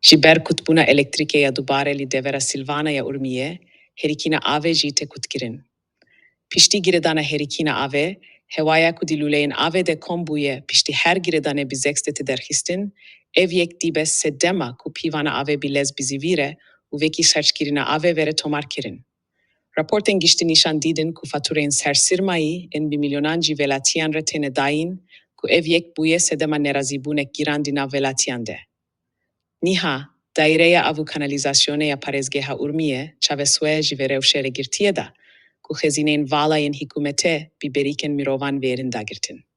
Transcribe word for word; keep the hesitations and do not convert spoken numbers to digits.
Ji ber kutbûna elektrîkê ya dubare li devera Silvana ya Urmiyê, herikîna avê jî tê kutkirin. Piştî girêdana herikîna avê, hewaya ku di lûleyên avê de kom bûye piştî her girêdanê bi zextê tê derxistin, ev yek dibe sedema ku pîvana avê bi lez bizivîre û vekî serçkirina avê vere tomarkirin. Raportên giştî nîşan didin ku fatûreyên sersirmayî ên bi milyonan ji welatiyan re têne dayîn ku ev yek bûye sedema nerazîbûnek giran di nav welatiyan de. Niha, Daîreya Av û Kanalîzasyonê ya Parêzgeha Urmiyê çavêst ji vê rewşê re girtiye da ku xezîneyên vala yên hikûmetê bi berîkên mirovan vêrin dagirtin.